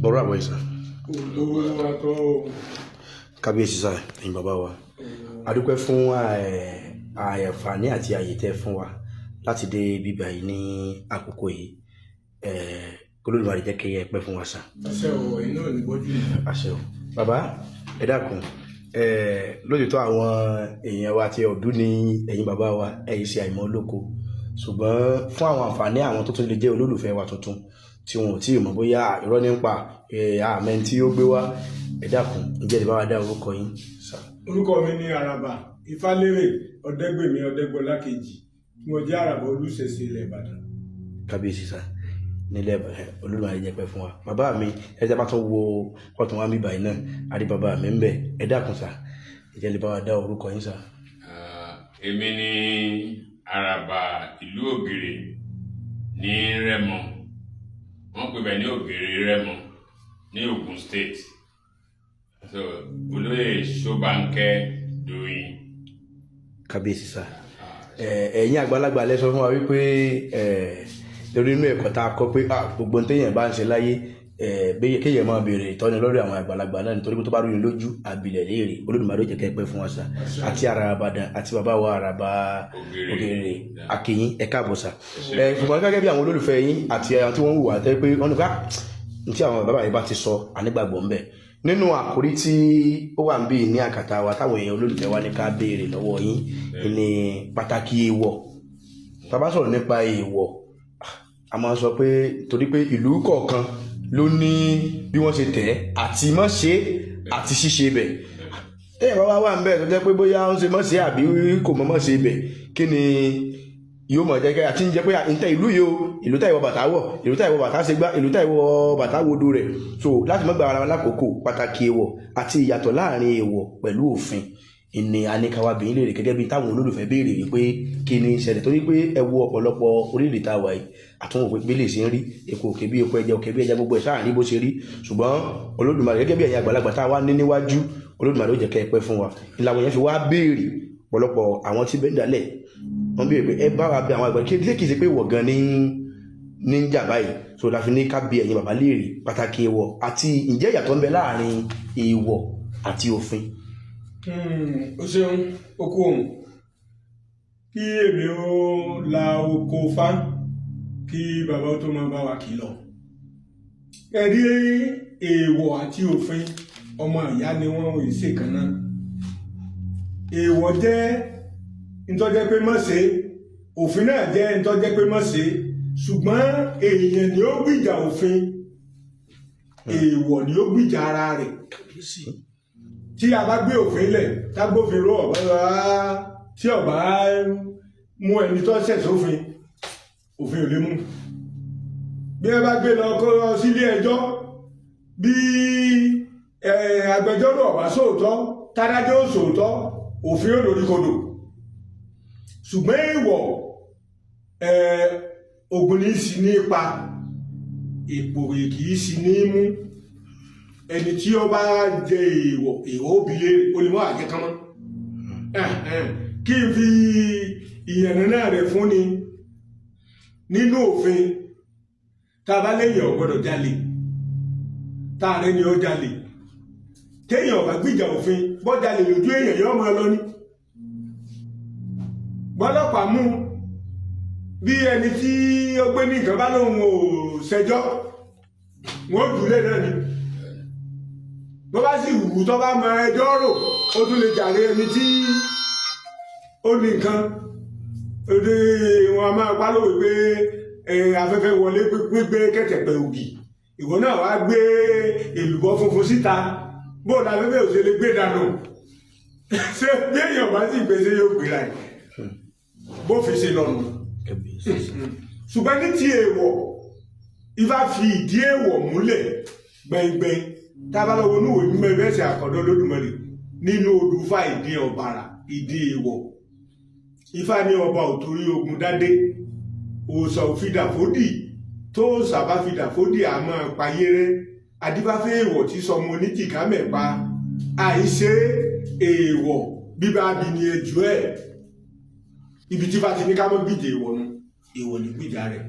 Bọ́rọ̀ àbọ̀ ìsà. Olówó lọ́wọ́ tó. Kábíyèsí sà, ẹ̀yin bàbá wa, a dúpẹ́ fún àǹfààní àti àyè tẹ́ fún wa láti dé bíbá yìí ní àkókò yìí. K'Olódùmarè jẹ́ kí ẹ pẹ́ fún wa sà. Àṣẹ o, ẹ̀yin náà ní bọ́jú yìí. Àṣẹ o. Bàbá, ẹ dákun, lójútọ́ àwọn èèyàn wa ti ọdún ní ẹ̀yin bàbá wa, ẹ̀yin ṣe àìmọ̀ olóko, ṣùgbọ́n fún àwọn àǹfààní àwọn tó tún lè jẹ́ olólùfẹ́ wa tuntun tí wọn ò tí ì mọ̀ bóyá irọ́ ní ń pa àmẹ́ tí ó gbé wá, ẹ dákun, ǹjẹ́ ẹ bá wa dá orúkọ yín sà? Orúkọ mi ní Àràbà Ifálérè Ọ̀dẹ́gbèmí Ọ̀dẹ́gbọlá kejì, tí mo jẹ́ Àràbà Olúṣẹ̀ṣe ilẹ̀ Ìbàdàn. Kábíyèsí sà nílẹ̀, Olódùmarè jẹ́ pẹ́ fún wa. Bàbá mi, ẹ jẹ́ bá tún wo ọ̀tún wa ń bí báyìí náà, àrí bàbá mi ń bẹ. Ẹ dákun sà, ǹjẹ́ lè bá wa dá orúkọ yín sà? Èmi ni Àràbà ìlú Ògèrè ní Rẹ́mọ. Wọ́n pè bẹ́ẹ̀ ní Ògèrè Rẹ́mọ ní Ogun State. So, Olóyè Ṣóbánkẹ́ Dóyin. Kábíyèsí sà. Ẹ̀yin àgbàlagbà lẹ sọ fún wa wípé lórí inú ẹ̀kọ́ tá a kọ́ pé gbogbo ohun téèyàn bá ń ṣe láyé, kéèyàn máa béèrè ìtọ́ni lórí àwọn àgbàlagbà náà, nítorí pé tó bá rú ni lójú, àbílẹ̀ léèrè. Olódùmarè ó jẹ́ kẹ́ ẹ pẹ́ fún wa sà, àti Àràbà Ìbàdàn àti bàbá wa Àràbà Ògèrè. Ògèrè, akínyín, ẹ káàbọ̀ sà. Ṣùgbọ́n gẹ́gẹ́ bí àwọn olólùfẹ́ yín àti àwọn tí wọ́n ń wù wá tẹ́ pé wọ́n ní ká ní tí àwọn bàbá yìí bá ti sọ, ànígbàgbọ́ ńbẹ nínú àkórí tí ó wà ń bí ní àkàtà wa, táwọn èèyàn olólùfẹ́ wa ní ká béèrè lọ́wọ́ yín ní pàtàkì èèwọ̀. Tá a bá sọ̀rọ̀ nípa èèwọ̀, a máa sọ pé torí pé ìlú kọ̀ọ̀kan ló ní bí wọ́n ṣe tẹ̀ àti mọ́ ṣe àti ṣíṣe bẹ̀. Téèyàn bá wá wà ń bẹ̀ tó jẹ́ pé bóyá ó ń ṣe mọ́ ṣe àbí kò mọ́ mọ́ ṣe bẹ̀, kí ni yóò mọ̀ jẹ́ àti ń jẹ́ pé ǹtẹ́ ìlú yìí o, ìlú táì wọ bàtà wọ̀, ìlú táì wọ bàtà ṣe gbá, ìlú táì wọ bàtà wodo rẹ̀. So láti mọ́ gba ara wa lákòókò, pàtàkì èèwọ̀ àti ìyàtọ̀ láàrin èèwọ̀ pẹ̀lú òfin ìní anìkàwá bìín lè rè gẹ́gẹ́ bí táwọn olólùfẹ́ béèrè wípé kí ni ìṣẹ̀lẹ̀, torí pé ẹ wo ọ̀pọ̀lọpọ̀ orílẹ̀ tá a wà yìí, àtúnwò pé bí lè ṣe ń rí epo òkè bí epo ẹja, òkè bí ẹja, gbogbo ẹ̀ sáà rí bó ṣe rí. Ṣùgbọ́n Olódùmarè, gẹ́gẹ́ bí ẹ̀yin àgbàlagbà tá a wá ní níwájú, Olódùmarè ó jẹ́ kẹ́ ẹ pẹ́ fún wa. Ìlànà yẹn fi wá béèrè, ọ̀pọ̀lọpọ̀ àwọn tí bẹ́ẹ̀ dálẹ̀ wọ́n béèrè pé ẹ bá wa bẹ àwọn àgbà kí kì í ṣe pé ìwọ̀ gan ní ń jà báyìí. So la fi ní ká bi ẹ̀yin bàbá léèrè pàtàkì èèwọ̀ àti ǹjẹ́ ìyàtọ̀ ń bẹ láàrin èèwọ̀ àti òfin. O ṣeun, okú òun kí èmi ó la oko fá kí bàbá ó tó máa bá wa kìlọ̀. Ẹ rí, èèwọ̀ àti òfin, ọmọ ìyá ni wọ́n ń ṣe kan náà. Èèwọ̀ jẹ́ ntọ́jẹ́ pé má ṣe, òfin náà jẹ́ ntọ́jẹ́ pé má ṣe, ṣùgbọ́n èèyàn ni ó gbìjà òfin, èèwọ̀ ni ó gbìjà ara rẹ̀. Tí a bá gbé òfin lẹ̀, tágbófinró ọ̀bá tí ọ̀bá mú ẹni tó ṣẹ̀ sófin, òfin ò lè mú. Bí ẹ bá gbé lọ kó lọ sílé ẹjọ́, bí agbẹjọ́rò ọ̀bá sóòótọ́, tádájọ́ ò sóòótọ́, òfin ò lórí kodò. Ṣùgbọ́n èèwọ̀, ogun ní í sí ní pa èpò, kì í sí ní mú. Ẹni tí ó bá jẹ èèwọ̀, èèwọ̀ òbí lé olùmọ̀ àjẹkánmọ́. Kí n fi ìyànnà náà rẹ̀ fún ni nínú òfin, tá a bá léèyàn ò gbọ́dọ̀ jalè, tá a rẹ́ni ó jalè, téèyàn ò bá gbìjà òfin, bọ́ jalè lójú èèyàn, yóò máa lọ ní bọ́lọ́pàá mú. Bí ẹni tí ó gbé ní nǹkan bá lóun ò ṣẹjọ́, wọ́n jùlẹ̀ náà ni. Bó bá sì wù tó bá mọ ẹjọ́ rò, ó tún lè jàre ẹni tí ó ní nǹkan. Òde wọn a máa pálọ̀wé pé afẹ́fẹ́ wọlé gbígbé kẹ̀tẹ̀pẹ̀ ògì, ìwọ náà wá gbé èlùbọ́ funfun síta, bóun afẹ́fẹ́ ò ṣe lè gbé dànù? Ṣé bí èèyàn bá sì gbèsè yóò gbéra ẹ̀ bófin ṣe lọ́nu? Ṣùgbọ́n ní ti èèwọ̀, Ifá fi ìdí èèwọ̀ múlẹ̀ gbẹ̀ngbẹ̀ng. Tá a bá lọ wo inú ìwé mímọ́ ẹ̀fẹ́sẹ̀ àkọ́dọ́ Olódùmarè nínú odù Ifá, ìdí ọ̀bàrà, ìdí èèwọ̀, Ifá ní ọba ò torí ogun dádé, òòṣà ò fi dàfódì, tó òòṣà bá fi dàfódì àmọ́ payérẹ́. Adífáfẹ́ èèwọ̀ tí sọmọ oníjìká mẹ́pa àìṣe èèwọ̀ bíbá bí ni ẹjọ́ ẹ̀. Ibi tí Ifá ti ní ká mọ́ gbìjà èèwọ̀ nu, èèwọ̀ ní gbìjà rẹ̀.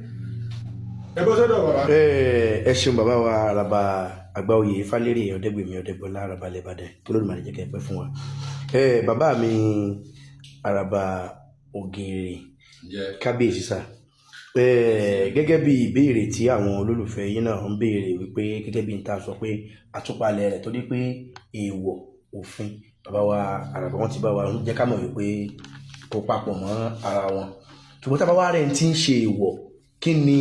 Ẹ bọ́ sọ́dọ̀ bàbá. Ẹ ṣeun bàbá wa Àràbà Àgbàoyè Falérè Ọ̀dẹ́gbèmí Ọ̀dẹ́gbọlá Àràbà lẹ́bàdàn kí Olódùmarè jẹ́ kẹ́ ẹ pẹ́ fún wa. Bàbá mi Àràbà Ògèrè, kábíyèsí sà. Gẹ́gẹ́ bí ìbéèrè tí àwọn olólùfẹ́ yín náà ń béèrè wípé gẹ́gẹ́ bí n ta sọ pé àtúpalẹ̀ rẹ̀ torí pé èèwọ̀ òfin bàbá wa Àràbà wọn ti bá wa jẹ́ ká mọ̀ wípé kò papọ̀ mọ́ ara wọn, ṣùgbọ́n tá a bá wá rẹ̀ ti ń ṣe èèwọ̀, kí ni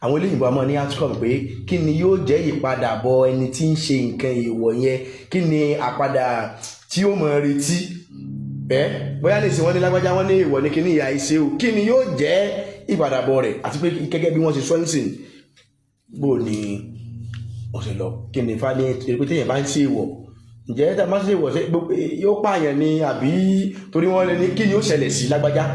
àwọn eléyìnbó àmọ́ ní outcome, pé kí ni yóò jẹ́ ìpadàbọ̀ ẹni tí ń ṣe nǹkan èèwọ̀ yẹn? Kí ni àpadà tí ó mọ̀ retí ẹ? Bóyá lè sìn wọ́n ní lágbájá, wọ́n ní èèwọ̀ ní kíní ìyá ìṣe o, kí ni yóò jẹ́ ìpadàbọ̀ rẹ̀? Àti pé gẹ́gẹ́ bí wọ́n ṣe sọ nísìn, bó ni ó ṣe lọ, kí ni ifá ní pé téèyàn bá ń ṣe èèwọ̀, ǹjẹ́ tá a bá ń ṣe èèwọ̀, ṣé yóò pààyàn ni àbí? Torí wọ́n lè ní kí ni ó ṣẹlẹ̀ sí lágbájá?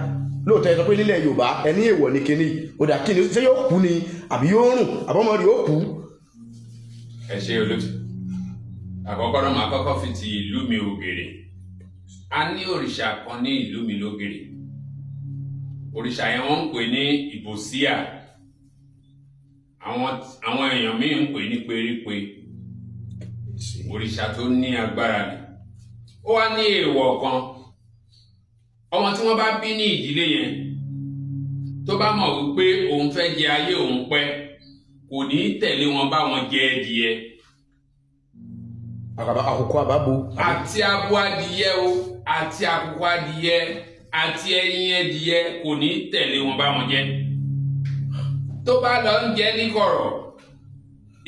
Lóòótọ́ ẹ sọ pé nílẹ̀ Yorùbá ẹni èèwọ̀ ní kíní ó dà, kí ni ṣé yóò kú ni àbí yóò rùn àbọ̀mọ́ rẹ̀ yóò kú? Ẹ ṣe olóòtú. Àkọ́kọ́ náà, máa kọ́kọ́ fi ti ìlú mi Ògèrè. A ní òrìṣà kan ní ìlú mi lógèrè. Òrìṣà yẹn wọ́n ń pè ní Ìbòsíà. Àwọn èèyàn míì ń pè ní Perípe. Òrìṣà tó ní agbára ni. Ó wá ní èèwọ̀ kan: ọmọ tí wọ́n bá bí ní ìdílé yẹn, tó bá mọ̀ wípé òun fẹ́ jẹ ayé òun pẹ́, kò ní tẹ̀lé wọn bá wọn jẹ ẹdìyẹ. Àkókò àbábo. Àti abo adìyẹ o, àti àkùkọ adìyẹ, àti ẹyin ẹdìyẹ, kò ní tẹ̀lé wọn bá wọn jẹ. Tó bá lọ ń jẹ ní kọ̀rọ̀,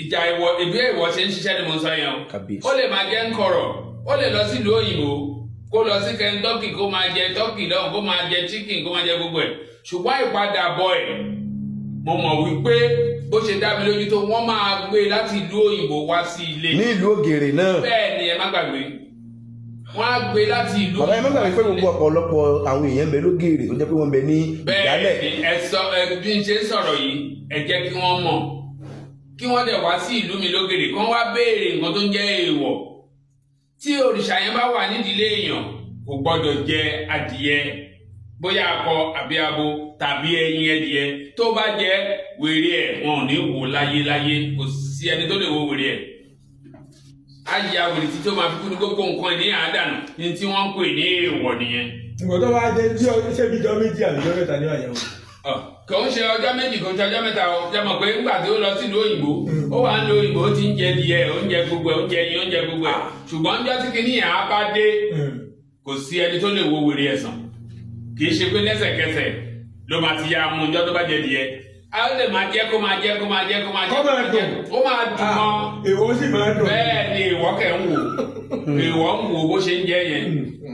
ìjà ìwọ ìbí ìwọ ṣe ń ṣiṣẹ́ ni mo ń sọ yẹn o. Kábíyèsí. Ó lè máa jẹ ń kọ̀rọ̀, ó lè lọ sílùú òyìnbó, kó lọ sí Kentucky, kó máa jẹ turkey lọ́hùn, kó máa jẹ chicken, kó máa jẹ gbogbo ẹ̀. Ṣùgbọ́n ìpadàbọ̀ ẹ̀, mo mọ̀ wípé bó ṣe dá mi lójú tó, wọ́n máa gbé láti ìlú òyìnbó wá sí ilé. Ní ìlú Ògèrè náà? Bẹ́ẹ̀ ni, ẹ má gbàgbé, wọ́n á gbé láti ìlú Bàbá, ẹ má gbàgbé pé gbogbo ọ̀pọ̀lọpọ̀ àwọn èèyàn ń bẹ lógèrè tó jẹ́ pé wọ́n ń bẹ ní ìdálẹ̀. Bẹ́ẹ̀ ni, ẹ sọ ẹ. Bí n ṣe ń sọ̀rọ̀ yìí, ẹ jẹ́ kí wọ́n mọ̀, kí wọ́n dẹ̀ wá sí ìlú mi lógèrè, kí wọ́n wá béèrè nǹkan tó ń jẹ́ èèwọ̀. Tí òrìṣà yẹn bá wà nídìílé èèyàn, kò gbọ́dọ̀ jẹ adìyẹ, bóyá akọ àbí abo, tàbí ẹyin ẹdìyẹ. Tó bá jẹ, wèrè ẹ̀ wọn ò ní wò láyéláyé. Kò sí ẹni tó lè wo wèrè ẹ̀. Á ya wèrè tí tó máa fi kú ní gbogbo nǹkan ní àádànù ní tí wọ́n ń pè ní èèwọ̀ nìyẹn. Ìgbà tó bá dé bí ṣé bí jọ 2 àbí jọ 3 ní àyẹ̀wò. Kò ń ṣe ọjọ́ 2, kò ń ṣe ọjọ́ 3 o. Jẹ́ mọ̀ pé ńgbà tí ó lọ sílùú òyìnbó, ó wà ń lo òyìnbó, ó ti ń jẹ díẹ̀, ó ń jẹ gbogbo ẹ̀, ó ń jẹ ẹyin, ó ń jẹ gbogbo ẹ̀. Ṣùgbọ́n ńjọ́ tí kinní yẹn á bá dé, kò sí ẹni tó lè wo wèrè ẹ̀sán. Kì í ṣe pé lẹ́sẹ̀kẹsẹ̀ ló máa ti yá mú. Ńjọ́ tó bá jẹ díẹ̀, á lè máa jẹ, kó máa jẹ, kó máa jẹ, kó máa jẹ. Kó máa dùn. Ó máa dùn mọ́. Èèwọ̀ sì máa dùn. Bẹ́ẹ̀ ni, ìwọ kẹ̀ ń wò, ìwọ ń wò bó ṣe ń jẹ yẹn.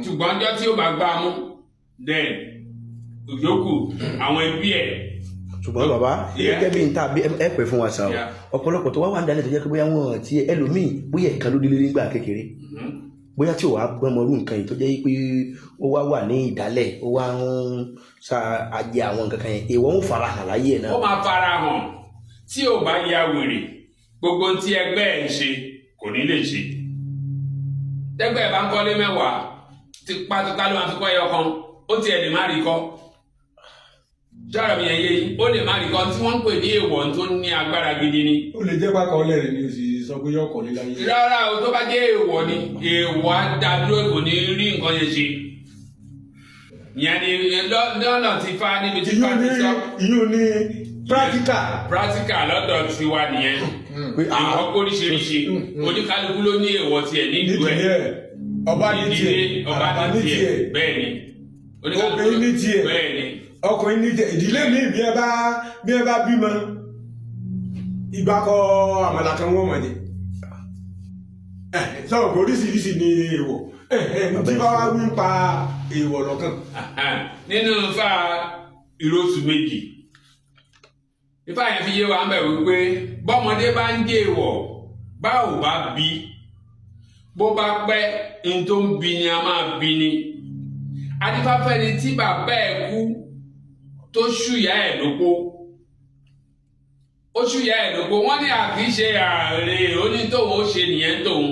Ṣùgbọ́n ńjọ́ tí ó bá gbá a mú, then ìyókù àwọn ẹbí ẹ̀. Ṣùgbọ́n bàbá, gẹ́gẹ́ bí n ta bí ẹ pè fún wa sá o, ọ̀pọ̀lọpọ̀ tó wá wà ń dalẹ̀ tó jẹ́ pé bóyá wọn ti ẹlòmíì, bóyá ẹ̀ka ló délé nígbà kékeré, bóyá tí ò wá gbọ́mọ irú nǹkan yìí, tó jẹ́ pé ó wá wà ní ìdálẹ̀, ó wá ń sa ajé àwọn nǹkan kan yẹn, èèwọ̀ ń fara hàn láyé ẹ̀ náà. Ó máa fara hàn. Tí ò bá ya wèrè, gbogbo ohun tí ẹgbẹ́ ẹ̀ ń ṣe kò ní lè ṣe. Tẹ́gbẹ́ ẹ̀ bá ń kọ́lé 10, tipátipá ló máa fi kọ́ ẹyọ kan. Ó tiẹ̀ lè má rí kọ́. Sọ̀rọ̀ mi yẹn yé yín? Ó lè má rí kọ́. Tí wọ́n ń pè ní èèwọ̀ tó ní agbára gidi ni. Ó lè jẹ́ pákó ọlẹ́rìí ni o sì sọ pé yóò kọ́lé láyé. Rárá o, tó bá jẹ́ èèwọ̀ ni, èèwọ̀ á dá dúró, kò ní rí nǹkan yẹn ṣe. Ìyẹn ni lọ́nà tí fa níbi tí fa Ìyún ti ní sọ. Ìyún ní practical. Practical lọ́dọ̀ tiwa nìyẹn. Pé Èèwọ̀ kóríṣiríṣi, oníkálukú ló ní èèwọ̀ tiẹ̀ nílùú ẹ̀. Nídìí ẹ̀, ọba ní tiẹ̀, Ìdílé ọba àràbà ní tiẹ̀, bẹ́ẹ̀ ni. Oníkálukú Obìnrin ní tiẹ̀. Bẹ́ẹ̀ ni. Ọkùnrin ní tiẹ̀. Ìdílé mi, bí ẹ bá bímọ, ìgbà kọ àmàlà kan wọ́n mọ̀ ní. Sọ̀rọ̀ pé oríṣiríṣi ni èèwọ̀ tí bá wá wí ń pa èèwọ̀ lọ́kàn. Nínú ifá ìrosù méjì, ifá yẹn fi yé wa ń bẹ̀ wípé bọ́mọdé bá ń jẹ́ èèwọ̀, bá ò bá bí, bó bá pẹ́, n tó ń bi ni a máa bi ni. Adífáfẹ́ni tí bàbá ẹ̀ kú tó ṣùyà ẹ̀ lóko, ó ṣùyà ẹ̀ lóko, wọ́n ní àkì í ṣe ààrẹ onítòun, ó ṣe nìyẹn tóun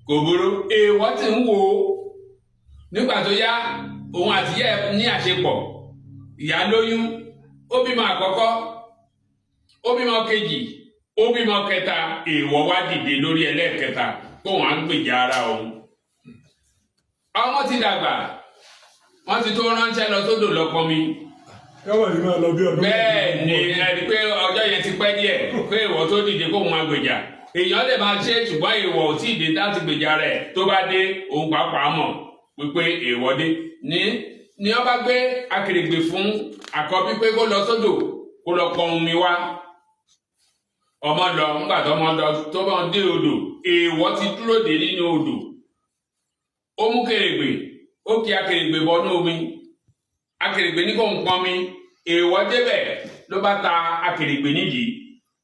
kò burú. Èèwọ̀ tí ń wò ó, nígbà tó yá, òun àti ìyá ẹ̀ ní àṣepọ̀, ìyá lóyún, ó bímọ àkọ́kọ́. Ó bímọ kejì, ó bímọ kẹta. Èèwọ̀ wá dìde lórí ẹlẹ́ẹ̀kẹta kóun á gbèjà ara òun. Ọmọ ti dàgbà, wọ́n ti tó ránṣẹ́ lọ sódò lọ pọnmi. Káwọn yìí máa lọ bí ọdún. Bẹ́ẹ̀ ni, ẹni pé ọjọ́ yẹn ti pẹ́ díẹ̀ pé èèwọ̀ tó dìde kóun máa gbèjà. Èèyàn lè máa ṣe, ṣùgbọ́n èèwọ̀ ò tí ì dé láti gbèjà rẹ̀. Tó bá dé, òun pàápàá mọ̀ wípé èèwọ̀ dé. Ní wọ́n bá gbé akèrègbè fún àkọ́bí pé kó lọ sódò, kó lọ pọn omi wá. Ọmọ lọ. Ńgbà tó ọmọ lọ, tó bá dé odò, èèwọ̀ ti dúró dé nínú odò. Ó mú kèrègbè, ó kí akèrègbè bọnú omi. Akèrègbè ní kò ń pọn mi. Èèwọ̀ débẹ̀ ló bá ta akèrègbè nídìí.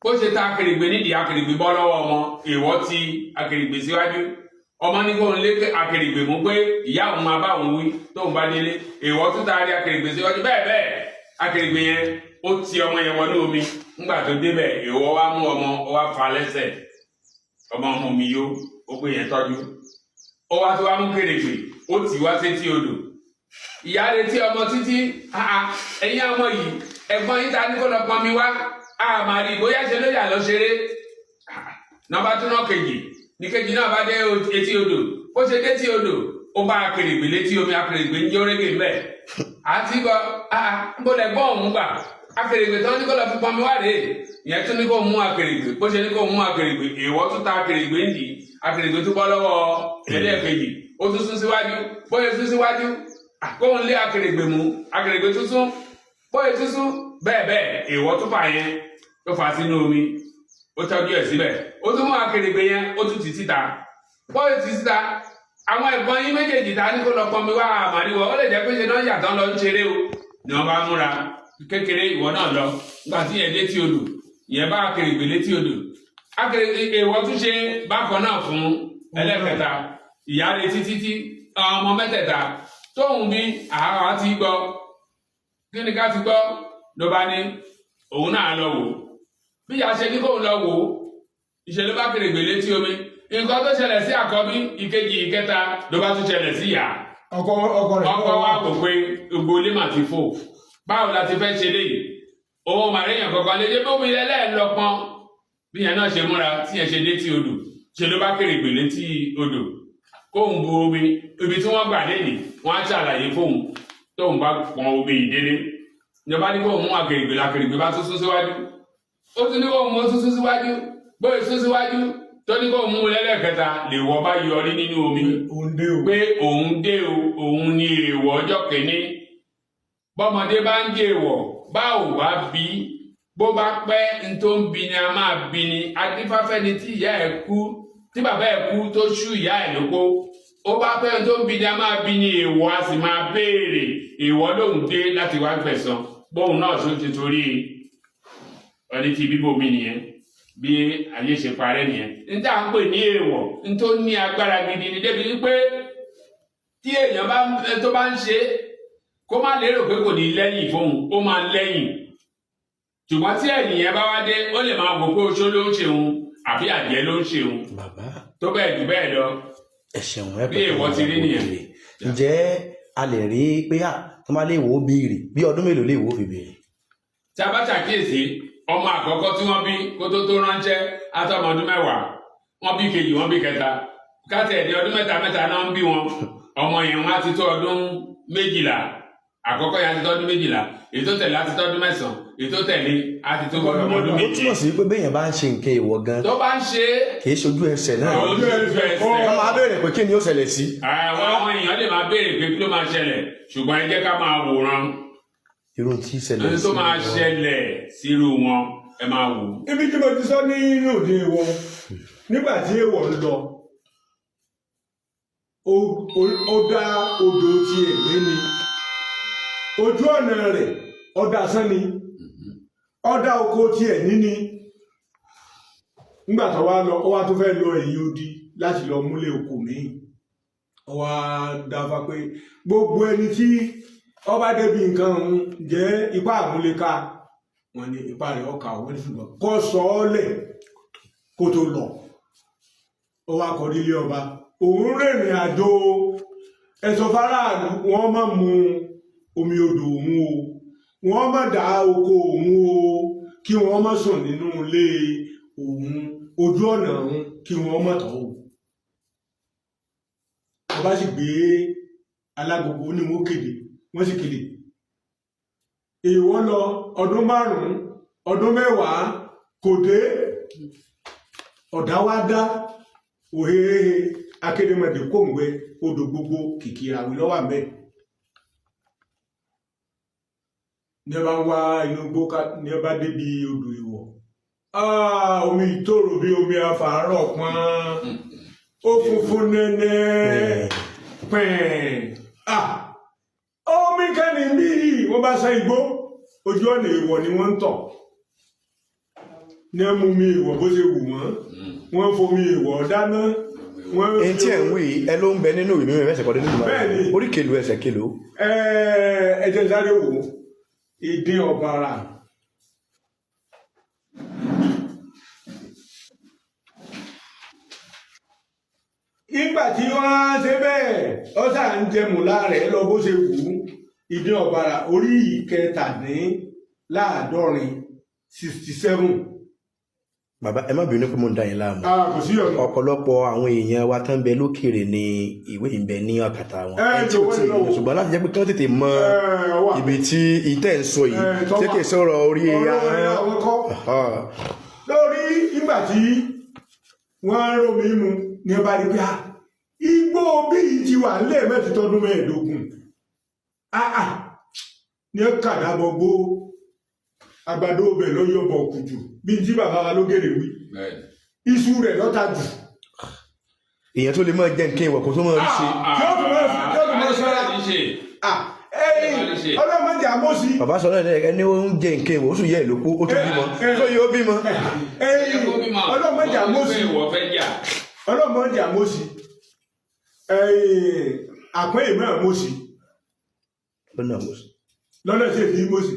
Bó ṣe ta akèrègbè nídìí, akèrègbè bọ́ lọ́wọ́ ọmọ. Èèwọ̀ ti akèrègbè síwájú. Ọmọ ní kó ń lé akèrègbè mú pé ìyá òun máa bá òun wí tóun bá délé. Èèwọ̀ tún taari akèrègbè síwájú. Bẹ́ẹ̀ bẹ́ẹ̀, akèrègbè yẹn, ó ti ọmọ yẹn wọnú omi. Ńgbà tó débẹ̀, èèwọ̀ wá mú ọmọ, ó wá fa lẹ́sẹ̀. Ọmọ mú mi yó, ó gbé yẹn tọ́jú. Ó wá tó wá mú kèrègbè, ó tì wá sétí odò. Ìyá retí ọmọ títí. Ẹ̀yin ọmọ yìí, ẹ̀gbọ́n yín ta ní kó lọ pọn mi wá, a máa rí bóyá ṣe ló yà lọ ṣeré. Nọmba tún náà kejì ní kejì náà bá dé etí odò. Ó ṣe dé etí odò, ó bá akèrègbè létí omi. Akèrègbè ń jó régè mbẹ àti gbọ ń bó lẹ gbọ́ òun gbà. Akèrègbè tó ní kó lọ fi pọn mi wá rèé. Ìyẹn tún ní kó mú akèrègbè. Bó ṣe ní kó mú akèrègbè, èèwọ̀ tún ta akèrègbè ń dì í. Akèrègbè tún bọ́ lọ́wọ́ ẹlẹ́ẹ̀kejì. Ó tún sún síwájú. Bóyá sún síwájú, kóun lé akèrègbè mú, akèrègbè tún sún. Bóyá tún sún bẹ́ẹ̀ bẹ́ẹ̀, èèwọ̀ tún fà yẹn tó fà sínú omi, ó tọ́jú ẹ̀ síbẹ̀. Ó tún mú akèrègbè yẹn, ó tún tì síta. Bóyá tì síta, àwọn ẹ̀gbọ́n yín méjèèjì ta ní kó lọ pọnmi wá, àmàlíwọ̀ ó lè jẹ́ pé ṣe náà yàtọ̀ lọ ń ṣeré o. Ni wọ́n bá múra kékeré, ìwọ náà lọ. Nígbà tí yẹn létí odò, ìyẹn bá akèrègbè létí odò. Akèrègbè, èèwọ̀ tún ṣe bákan náà fún ẹlẹ́kẹta. Ìyá retí títí. Àwọn ọmọ mẹ́tẹ̀ẹ̀ta tóun bí àwa ti gbọ́, kí ni ká ti gbọ́? Ló bá ní òun náà lọ wò. Bí ìyá ṣe ní kóun lọ wò ó, ìṣe ló bá kèrègbè létí omi. Nǹkan tó ṣẹlẹ̀ sí àkọ́bí, ìkejì, ìkẹta ló bá tún ṣẹlẹ̀ sí ìyá. Ọkọ rẹ̀. Ọkọ wa kò pé gbogbo ilé mà ti fò. Báwo la ti fẹ́ ṣe léyìí? Òun màríyàn kankan lè jẹ́ bómi lẹ́lẹ́ẹ̀lọpọ́n. Bí yẹn náà ṣe múra tí yẹn ṣe létí odò, ṣe ló bá kèrègbè létí odò kóun bu omi. Ibi tí wọ́n gbà léyìí, wọ́n á ṣàlàyé fóun tóun bá pọn omi ìdélé. Ìjọba ní kóun mú akèrègbè. Lakèrègbè bá tún sún síwájú. Ó tún ní kóun mú, tún sún síwájú. Bóyá sún síwájú tó ní kóun mú lẹ́lẹ́kẹta, lè wọ́ bá yọrí nínú omi. Òun dé o. Pé òun dé o, òun ní èèwọ̀ ọjọ́ kìíní. Bọ́mọdé bá ń jẹ èèwọ̀, bá ò bá bí, bó bá pẹ́, n tó ń bi ni a máa bi ni. Adífáfẹ́ ni tí ìyá ẹ̀ kú, tí bàbá ẹ̀ kú tó ṣú ìyá ẹ̀ lóko. Ó bá pẹ́, n tó ń bi ni a máa bi ni. Èèwọ̀ a sì máa béèrè. Èèwọ̀ lòun dé láti wá gbẹ̀san. Bóun náà ṣó ti torí ẹni tí bíbò mi nìyẹn. Bí ayé ṣe parẹ́ nìyẹn. N tá à ń pè ní èèwọ̀, n tó ní agbára gidi ni, débi wípé tí èèyàn bá tó bá ń ṣe, kó má lérò pé kò ní lẹ́yìn fóun. Ó máa lẹ́yìn, ṣùgbọ́n tí ẹ̀yìn yẹn bá wá dé, ó lè máa wò pé oṣó ló ń ṣe òun àbí àjẹ́ ló ń ṣe òun. Bàbá. Tó bẹ́ẹ̀ jù bẹ́ẹ̀ lọ. Ẹ ṣeun, ẹ Bí èèwọ̀ ti rí nìyẹn. Ǹjẹ́ a lè rí pé à tó máa lè wò ó béèrè, bí ọdún mélòó lè wò ó fi béèrè? Tí a bá ṣàkíyèsí, ọmọ àkọ́kọ́ tí wọ́n bí kó tó tó ránṣẹ́ àtọmọ ọdún 10. Wọ́n bí kejì, wọ́n bí kẹta. Káàtì ẹ̀dí ọdún mẹ́ta mẹ́ta náà ń bí wọn. Ọmọ yẹn, wọ́n á ti tó ọdún 12. Àkọ́kọ́ yẹn á ti tó ọdún 12, èyí tó tẹ̀lé á ti tó ọdún 9, èyí tó tẹ̀lé á ti tó ọmọ ọdún Ó 7. túmọ̀ sí pé béèyàn bá ń ṣe nǹkan èèwọ̀ gan, Tó bá ń ṣe é, kì í ṣojú ẹsẹ̀ náà. Ojú ẹsẹ̀. Ká máa béèrè pé kí ni ó ṣẹlẹ̀ sí. Àwọn èèyàn lè máa béèrè pé kí ló máa ṣẹlẹ̀, ṣùgbọ́n ẹ jẹ́ ká máa wòran. Irú tí ṣẹlẹ̀ Ohun sí tó máa wọn. ṣẹlẹ̀ sírú wọn, ẹ máa wò ó. Ibi tí mo ti sọ nínú òde èèwọ̀, nígbà tí èèwọ̀ ń lọ, ó dá odò ti ẹ̀gbẹ́ ni, ojú ọ̀nà rẹ̀ ọ̀dà sán ni, ọ̀dà oko ti ẹ̀ níní. Nígbà tó wá lọ, ó wá tó fẹ́ lọ ẹ̀yìn odi láti lọ múlé oko míì. Ó wá dáfá pé gbogbo ẹni tí ọba débi nǹkan ọ̀hún jẹ́ ipá àmúléká wọn ní ipá rẹ̀ ọkà. Wọn ní ṣùgbọ́n kó sọ ọ́ lẹ̀ kó tó lọ. Ó wá kọ nílé ọba, òun rìnrìn àjò, ẹ̀sọ́ fáráàlú wọ́n má mu omi odò òun o, wọ́n má dá oko òun o. Kí wọ́n má sùn nínú ilé òun, ojú ọ̀nà òun kí wọ́n má tọ̀ o. Ọba sì gbé alágogo ní wọ́n kéde, wọ́n sì kéde èèwọ̀ lọ ọdún 5, ọdún 10 kò dé. Ọ̀dá wá dá òhehehe akédèmọdé kòǹgbẹ odò gbogbo kìkì ìràwé lọ́wọ́ àmẹ́ ní ẹ bá ń wá inú igbó ní ẹ bá débi odò ìwọ̀. Omi ìtòrò bí omi afàárọ̀ pọ́n, ó funfun nẹ́nẹ́ pẹ́ẹ́n. Omi kẹ́ni bí wọ́n bá sá igbó, ojú ọ̀nà ìwọ̀ ni wọ́n ń tọ̀ ní ẹ mú mi ìwọ̀ bó ṣe wù wọ́n, wọ́n fomi ìwọ̀ dáná. Wọ́n Ẹni tí ẹ̀ ń wí ẹ ló ń bẹ nínú ìwé mímọ́ ẹsẹ̀ kọ́dé nínú Bẹ́ẹ̀ni. orí kèlò ẹsẹ̀ kèlò. Ẹ jẹ́ sáré wò ó. Ìdín ọ̀bàrà. Nígbà tí wọ́n á ṣe bẹ́ẹ̀, ó ṣà ń jẹ mùlá rẹ̀ lọ bó ṣe wù ú. Ìdín ọ̀bàrà orí 77, 67. Bàbá, ẹ má bínú pé mo ń da yín láàmú. Kò sí ọ̀nà. Ọ̀pọ̀lọpọ̀ àwọn èèyàn wa tán bẹ lókèrè ni ìwé ń bẹ ní ọ̀kàtà wọn. Ẹ Ẹ tí ò jọ̀wọ́ tí ì lọ́wọ́. ṣùgbọ́n láti jẹ́ pé kí wọ́n tètè mọ Ẹ wà. ibi tí ìtẹ́ ń sọ yìí, Ẹ, tọ́ ṣé wà. kìí sọ̀rọ̀ orí Ọ̀rọ̀ orí ahọ́n. àwọn kọ́. Lórí ìgbà tí wọ́n ń rómi mu ní ọba rí pé igbó bíi ti wà nílẹ̀ mẹ́tì tọdún 15 ní kàdábọ̀gbó àgbàdo ọbẹ̀ lọ́yọ̀bọ̀ kùjù bí tí bàbá wa lógèrè wí, iṣu rẹ̀ lọ́ta jù. Èèyàn tó lè máa jẹ nǹkan ìwọ̀ kó tó máa rí ṣe. Tí ó tún máa ṣọ́ra. Ẹ̀yìn ọlọ́mọdé àmọ́sí. Bàbá sọ náà ẹni ó ń jẹ nǹkan ìwọ̀, ó sì yẹ ìlókù, ó tún bímọ, tó yẹ ó bímọ. Ẹ̀yìn ọlọ́mọdé àmọ́sí, ọlọ́mọdé àmọ́sí, ẹ̀yìn àpẹ́ ìmọ̀ àmọ́sí. Lọ́nà àmọ́sí. Lọ́nà tí èdè mọ́sí,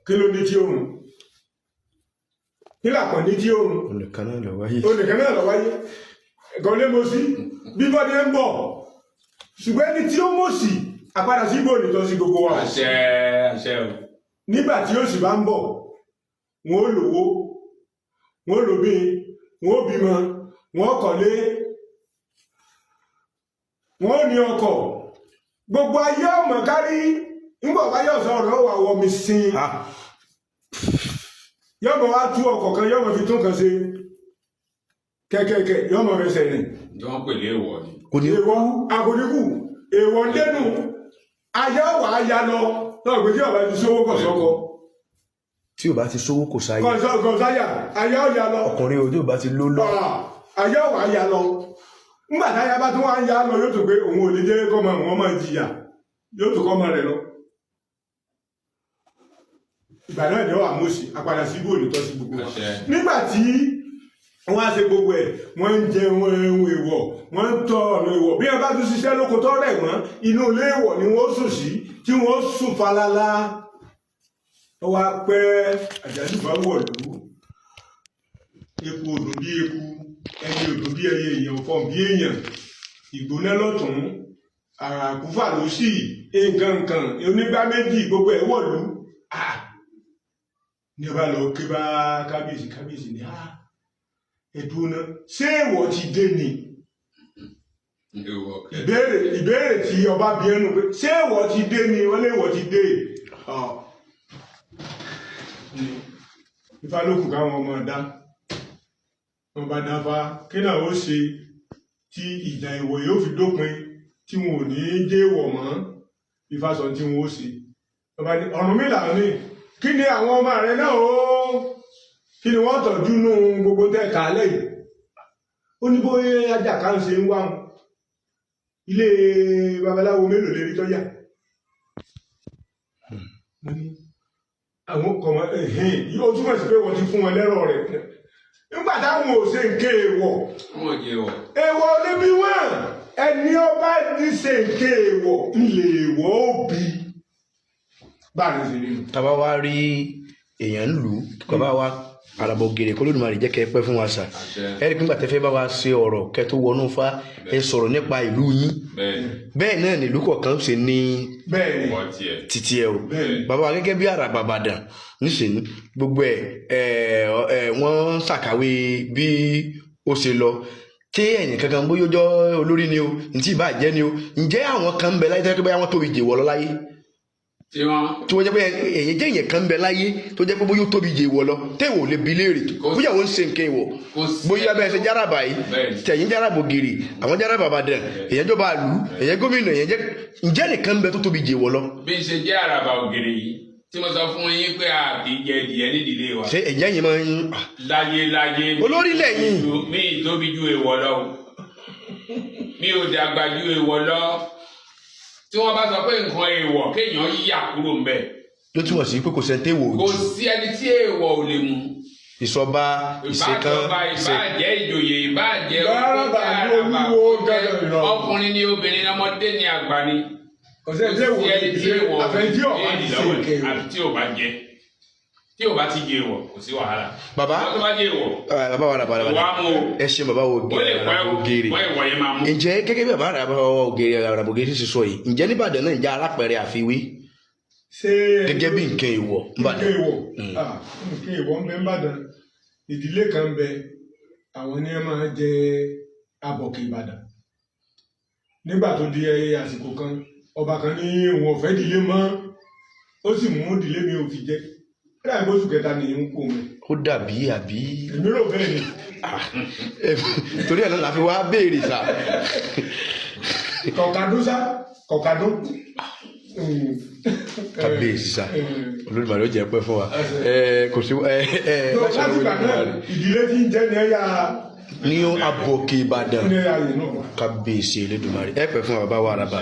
kí ló ní tí ó rùn, kí làpọ̀ ní tí ó rùn? Olùkan náà lọ wáyé. Olùkan náà lọ wáyé ẹ̀kọ́ lé mọ́sí bíbọ́ ni ń bọ̀, ṣùgbọ́n ẹni tí ó mọ́sí àpadà sí ibò nìkan sí gbogbo wa. Àṣẹ, àṣẹ o. Nígbà tí ó sì bá ń bọ̀, wọn ó lówó, wọn ó lóbi, wọn ó bímọ, wọn ó kọ́lé, wọn ó ní ọkọ̀, gbogbo ayé ọmọ kárí. Ńgbọ̀ wáyé ọ̀sán ọ̀rọ̀ wà wọ mi sin. Yọmọ wá tú ọkọ̀ kan, yọmọ fi tún kan ṣe kẹ́kẹ́kẹ́, yọmọ fẹsẹ̀ rìn. Tí wọ́n pè léèwọ̀ ni. Kò ní Èèwọ̀ àgòdìkù, èèwọ̀ lẹ́nu ayé wà á ya lọ náà pé tí ọba ti sówó kọ̀ sọ́kọ. Tí ò bá ti sówó kò sáyé. Kọ̀ sáyà, ayé ọ̀ya lọ. Ọkùnrin ojú ò bá ti ló lọ. Ayé wà á ya lọ. Ńgbà táyà bá tún wá ń ya lọ, yóò tún pé òun ò lè jẹ́ kọ́mọ òun ọmọ jìyà, yóò tún kọ́mọ rẹ̀ lọ. Ìgbà náà ni ó wà mọ́sí àpadà sí ibò nìtọ́ sí gbogbo wa. Nígbà tí wọ́n á ṣe gbogbo ẹ̀, wọ́n ń jẹ ohun èèwọ̀, wọ́n ń tọ ọ̀nà èèwọ̀. Bí wọ́n bá tún ṣiṣẹ́ lóko tó rẹ̀ wọ́n, inú ilé èèwọ̀ ni wọ́n sùn sí, tí wọ́n sùn falala. Ó wá pẹ́ àjálù bá wọ̀lú, eku odò bí eku, ẹyẹ odò bí ẹyẹ, èèyàn fọ̀n bí èèyàn, ìgbóná lọ́tún, àràkúfà ló sì, nǹkan nǹkan onígbá méjì, gbogbo ẹ̀ wọ̀lú. Ní ọba lọ ké bá kábíyèsí, kábíyèsí ni ẹdùn náà, ṣé èèwọ̀ ti dé ni? Ìbéèrè tí ọba bí ẹnu pé ṣé èèwọ̀ ti dé ni, wọ́n lé èèwọ̀ ti dé. Ifá ló kù káwọn ọmọ dá wọn bá dáfá, kí náà ó ṣe tí ìjà èèwọ̀ yóò fi dópin, tí wọn ò ní jẹ́ èèwọ̀ mọ́? Ifá sọ tí wọn ó ṣe. Ọba ní Ọ̀rúnmìlà ní kí ni àwọn ọmọ rẹ náà ó, kí ni wọ́n tọ́jú nú gbogbo tẹ́ kálẹ̀ yìí? Ó ní bóyá ajá kan ṣe ń wá wọn, ilé babaláwo mélòó lè rí tọ́jà àwọn kọ̀mọ́ ẹ̀hìn. Ó túmọ̀ sí pé wọ́n ti fún wọn lẹ́rọ̀ rẹ̀ nígbà táwọn ò ṣe nǹkan èèwọ̀. Èèwọ̀ níbi wọn, ẹni ọba ní ṣe nǹkan èèwọ̀ ilé èèwọ̀ ó bí báyìí ṣe rí. Tàbá wá rí èèyàn ń lù ú, bàbá wa àràbọ̀ gèrè kó lódùmarè jẹ́ kẹ́ ẹ pẹ́ fún wa sà. Ẹ rí i pé nígbà tẹ́ fẹ́ bá wa ṣe ọ̀rọ̀ kẹ́ tó wọnú Ifá, ẹ sọ̀rọ̀ nípa ìlú yín. Bẹ́ẹ̀ náà nílùú kọ̀ọ̀kan ṣe ní títí ẹ o. Bàbá wa gẹ́gẹ́ bí àràbà Ìbàdàn nísìnyí, Gbogbo ẹ̀ ẹ̀ ẹ̀ wọ́n ń ṣàkàwé bí ó ṣe lọ tí ẹ̀yìn kankan, bóyá ó jọ olórí ni o, ntí ìbá jẹ́ ni o. Ǹjẹ́ àwọn kan ń bẹ láyé tó jẹ́ pé bóyá wọ́n tóbi jèwọ́ lọ láyé? Tí wọ́n Tí wọ́n jẹ́ pé ẹ̀yìn jẹ́ èèyàn kan ń bẹ láyé tó jẹ́ pé bóyá ó tóbi jèwọ́ lọ, téèwọ̀ ò lè bi léèrè, bóyá òun ń ṣe nǹkan ìwọ̀, Kò sí. Bóyá bẹ́ẹ̀ ṣe járàbà yìí, tẹ̀yìn járàbò gèrè, àwọn járàbà Ìbàdàn, èèyàn jọba àlù, èèyàn gómìnà, èèyàn jẹ́, ǹjẹ́ nìkan ń bẹ tó tóbi jèwọ́ lọ? Bí n ṣe jẹ́ àràbà ògèrè yìí tí mo sọ fún yín pé a kì í jẹ ẹdìyẹ nídìílé wa. Ṣé ẹ̀jẹ̀ yìí máa ń Láyé láyé mi. Olórí lẹ́yìn. Mi ì tóbi ju èèwọ̀ lọ o. Mi ò dàgbà ju èèwọ̀ lọ. Tí wọ́n bá sọ pé nǹkan èèwọ̀, kéèyàn yà kúrò ńbẹ̀. Ló túmọ̀ sí pé kò sẹ́ńtẹ́ wò Kò jù sí ẹni tí èèwọ̀ ò lè mú. Ìsọba ìṣèkan. Ìbájọba, ìbáàjẹ́ ìjòyè, ìbáàjẹ́ Ìbáràbà ní olúwo gẹ́gẹ́ ìrọ̀. ọkùnrin ni, obìnrin ni, ọmọdé ni, àgbà ni. Kò sí ẹni tí èèwọ̀ ẹni tí èèwọ̀ àfẹnjí ọ̀bá ti ṣe nǹkan èèwọ̀. Àfi tí ò bá jẹ, tí ò bá ti jẹ èèwọ̀, kò sí wàhálà. Bàbá. Tó bá jẹ èèwọ̀, Bàbá wa ràbà ìwà ràbà mú o. Ẹ ṣe bàbá wo. Ó lè pẹ́ o. Ògèrè. Wọ́n ìwọ̀ yẹn máa mú. Ǹjẹ́ gẹ́gẹ́ bí bàbá ràbà ògèrè ràbà ògèrè ṣe sọ yìí, ǹjẹ́ nìbàdàn náà, ǹjẹ́ alápẹ̀rẹ̀ àfiwé Ṣé gẹ́gẹ́ bí nǹkan èèwọ̀ nǹkan nìbàdàn? èèwọ̀? Ah, nǹkan èèwọ̀ ń bẹ nìbàdàn. Ìdílé kan ń bẹ, àwọn ni wọ́n máa jẹ abọ̀kè Ìbàdàn. Nígbà tó di àsìkò kan, ọba kan ní òun ò fẹ́ ìdílé mọ́, ó sì mú ìdílé mi ò fi jẹ kí oṣù kẹta nìyí ń kó mi. Ó dàbí àbí? Èmi rò bẹ́ẹ̀ ni. Ah, torí ẹ̀ náà la fi wá béèrè sà. Kọ̀kadún sá, kọ̀kadún. Kábíyèsí sà, Olódùmarè ó jẹ́ pẹ́ fún wa. Kò sí ẹ ẹ láṣẹ Láti ìgbà náà, Olódùmarè. ìdílé tí ń jẹ́ ní ẹ̀yà Ní abọ̀kè Ìbàdàn. Ní ẹ̀yà yìí náà. Kábíyèsí Elédùmarè, ẹ pẹ́ fún bàbá wa àràbà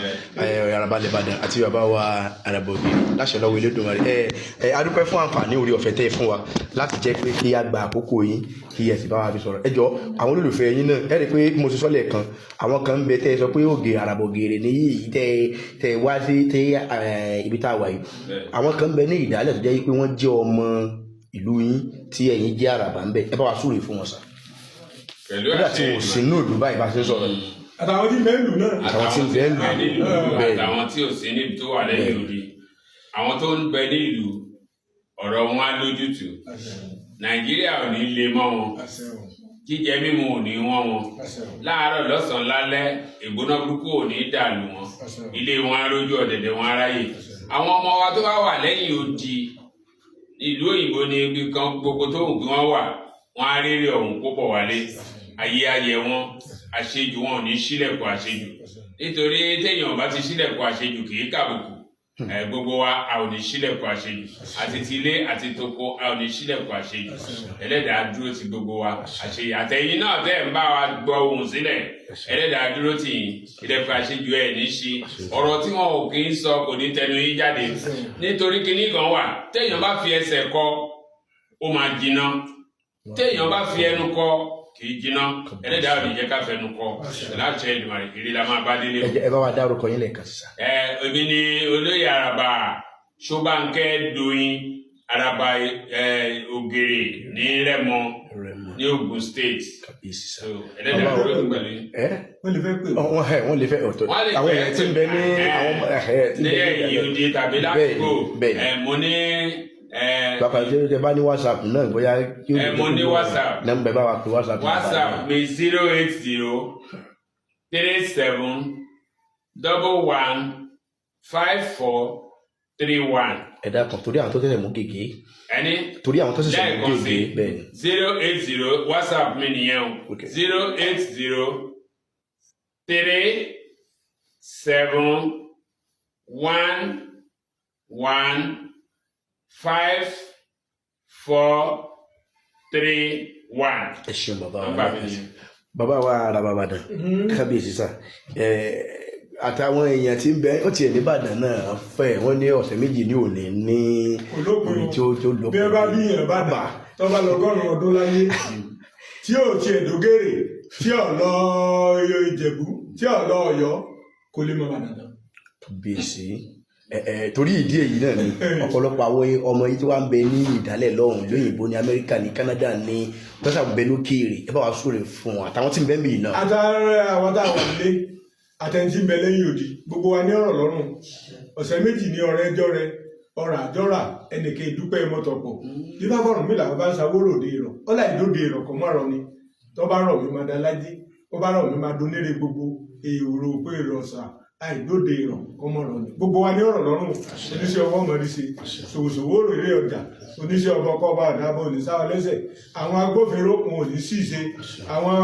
àràbà lẹ́bàdàn àti bàbá wa àràbà ògèrè, láṣẹ lọ́wọ́ Elédùmarè. Ẹ ẹ adúpẹ́ fún àǹfààní orí ọ̀fẹ́ tẹ́ ẹ fún wa láti jẹ́ pé kí a gba àkókò yín, kí ẹ sì bá wa fi sọ̀rọ̀. Ẹ jọ, àwọn olólùfẹ́ yín náà, ẹ rí i pé mo ti sọ lẹ́ẹ̀kan, àwọn kan ń bẹ tẹ́ ẹ sọ pé ògè àràbà ògèrè ní yìí tẹ́ ẹ wá sí tẹ́ ibi tá a wà yìí. Àwọn kan ń bẹ ní ìdálẹ̀ tó jẹ́ pé wọ́n jẹ́ ọmọ ìlú yín tí ẹ̀yin jẹ́ àràbà ń bẹ. Ẹ bá wa súre fún wọn sà. Pẹ̀lú Nígbà tí àṣẹ wọn ò sí inú ìlú báyìí bá ṣe ń sọ̀rọ̀ yìí. Àtàwọn tí mẹ́lù náà. Àtàwọn tí ń bẹ nílùú. Nílùú. Bẹ́ẹ̀ ni. Àtàwọn tí ò sí níbi tó wà lẹ́yìn odi, àwọn tó ń bẹ nílùú, ọ̀rọ̀ wọn á lójútùú. Nàìjíríà ò ní le mọ́ wọn. Jíjẹ mímu ò ní wọ́n wọn láàárọ̀, lọ́sàn-án, lálẹ́. Ìgbóná burúkú ò ní dàlù wọn. Ilé wọn á rójú, ọ̀dẹ̀dẹ̀ wọn á ráyè. Àwọn ọmọ wa tó bá wà lẹ́yìn odi, ìlú òyìnbó ní ibi kan gbogbo tó wù kí wọ́n wà, wọ́n á rérè ọ̀hún kó bọ̀ wálé. Ayé ayẹ wọn, àṣejù wọn ò ní sílẹ̀kùn àṣejù, nítorí téèyàn bá ti sílẹ̀kùn àṣejù kì í kàbùkù. Gbogbo wa, a ò ní sílẹ̀kùn àṣejù, àti tilé àti toko, a ò ní sílẹ̀kùn àṣejù. Ẹlẹ́dàá dúró ti gbogbo wa, àṣeyà àtẹ̀yìn náà tẹ́ ẹ̀ ń bá wa gbọ́ ohùn sílẹ̀, ẹlẹ́dàá dúró tì yín. Ilẹ̀kùn àṣejù ẹ̀ ní ṣí. Ọ̀rọ̀ tí wọn ò kì í sọ kò ní tẹnu yín jáde, nítorí kinní kan wà, téèyàn bá fi ẹsẹ̀ kọ, ó máa jiná. Téèyàn bá fi ẹnu kọ, kì í jiná. Ẹlẹ́dàá ò ní jẹ́ ká fẹnu kọ. Láṣẹ Èdùmàrè, ire la máa bá délé o. Ẹ jẹ́- ẹ bá wa dárúkọ yín lẹ́ẹ̀kan sí sà. Ẹ èmi ni olóyè Àràbà Ṣóbánkẹ́ Doyin, Àràbà Ògèrè ní Rẹ́mọ Rẹ́mọ. ní Ògùn State. Kábíyèsí sà. So, ẹlẹ́dàá Bàbá- ló pẹ̀lú yín. Ẹ Wọ́n lè fẹ́ pè wọ́n. wọ́n ẹ wọ́n lè fẹ́ ọ̀tọ̀ Wọ́n lè àwọn fẹ́ èèyàn tí ń bẹ ní àwọn tí ń ní bẹ ní ẹ̀yìn odi tàbí Bẹ́ẹ̀ni, ládùúgbò. bẹ́ẹ̀ni. Ẹ mo ní Bàbá tí ẹ bá ní WhatsApp náà bóyá. Mo ní WhatsApp. Nọ́mbà, ẹ bá wa pè WhatsApp. WhatsApp mi, 08037115431. Ẹ dákun, torí àwọn tó tẹ̀lé mú gègé. Ẹni Torí àwọn tó ṣẹ̀ṣẹ̀ mú lẹ́ẹ̀kan sí, gègé, bẹ́ẹ̀ ni. 080, WhatsApp mi nìyẹn o. 08037115431. Ẹ ṣeun, bàbá wa. Nọ́mbà mi nìyẹn. Bàbá wa Àràbà Ìbàdàn, kábíyèsí sà. Àtàwọn èèyàn tí ń bẹ ó tiẹ̀ nìbàdàn náà fẹ́ wọ́n ní ọ̀sẹ̀ méjì ní òní ní Olópin. orí tí ó tó lópin. Bí ẹ bá bí yẹn bá dà tó bá lọ́gọ́rùn ọdún láyé, tí ò tiẹ̀ dógèrè, tí ò lọ Ìjẹ̀bú, tí ò lọ Ọ̀yọ́, kò lè mọ Ìbàdàn tán. Kábíyèsí. Ẹ ẹ torí ìdí èyí náà ni ọ̀pọ̀lọpọ̀ àwọn ọmọ yìí tí wàá ń bẹ ní ìdálẹ̀ lọ́hùn lóyìnbó, ní Amẹ́ríkà, ní Canada, ní tọ́sà ń bẹ lókèèrè, ẹ bá wa súre fún wọn àtàwọn tí ń bẹ ń bì náà. Àtàrà àwọn tá a wà nílé, àtẹ̀ntì ń bẹ lẹ́yìn òdì, gbogbo wa ní ọ̀rọ̀ lọ́rùn. Ọ̀sẹ̀ méjì ní ọ̀rẹ́ ẹjọ́ rẹ. Ọ̀rọ̀ àjọrà ẹnìkan ìdúpẹ́ mọ́tọ̀pọ̀ bí bá fọ̀rùn mi làwọn bá ń sawó ròde ìrọ̀ ọ̀là ìdóde ìrọ̀ kọ́ mọ́rọ̀ ni. Tó bá rọ̀ mí máa da lájí, ó bá rọ̀ mí máa donére gbogbo èrò pé ìrọ̀sà àìdóde ìrọ̀ kọ́ mọ́rọ̀ ni. Gbogbo wa ní ọ̀rọ̀ lọ́rùn. Oníṣẹ́ ọwọ́ mọ̀rí ṣe ṣòwòṣòwò rò ilé ọjà, oníṣẹ́ ọba ọkọ̀ ọba àdábọ̀ òní sáwọn lẹ́sẹ̀, àwọn agbófinró wọn ò ní sì ṣe, àwọn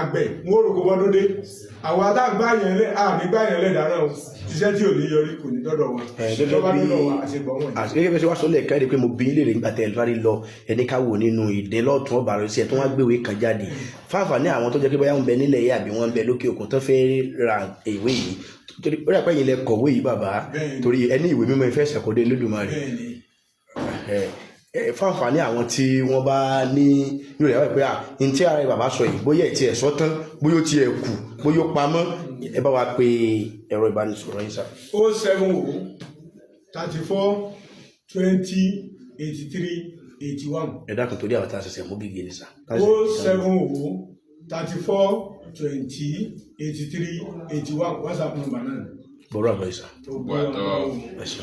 àgbẹ̀ wọn ò rògbò bọ́dún dé, àwọn adágbáyẹn lẹ ànígbáyẹn lẹ dáná o. Iṣẹ́ tí ò ní yọrí kò ní dọ́dọ̀ wa. Gẹ́gẹ́ tó bá bí dọ́dọ̀ wa àṣegbọ̀ wọn. Àti gẹ́gẹ́ bí ẹ ṣe wá sọ lẹ́ẹ̀kan rí pé mo bí léèrè nígbà tẹ́ ẹ lọ́rí lọ ẹni ká wò nínú ìdín lọ́tún ọ̀bà rẹ̀ sí ẹ̀ tó wá gbéwèé kan jáde fáfà ní àwọn tó jẹ́ pé bóyá ń bẹ nílẹ̀ yìí àbí wọ́n ń bẹ lókè òkun tó fẹ́ ra ìwé yìí, torí ó rà pé ẹ̀yin lẹ kọ̀wé yìí, bàbá. Bẹ́ẹ̀ni. Torí ẹni ìwé mímọ́ ìfẹ́ ṣàkóso Olódùmarè. Bẹ́ẹ̀ni. Ẹ fáǹfààní àwọn tí wọ́n bá ní yóò rẹ̀ wá pé à ní tí ara bàbá sọ yìí, bóyá ẹ̀ tiẹ̀ sọ tán, bóyá ó tiẹ̀ kù, bóyá ó pamọ́, ẹ bá wa pe ẹ̀rọ ìbánisọ̀rọ̀ yín sà. 070 34 20 83 81. Ẹ dákun, torí àwọn tá a ṣẹ̀ṣẹ̀ mú gègé ni sà. 070 34 20 83 81, WhatsApp number náà. Bọ́rọ̀ àbọ̀ yìí sà. Gbogbo àtọ́. Ẹ ṣeun.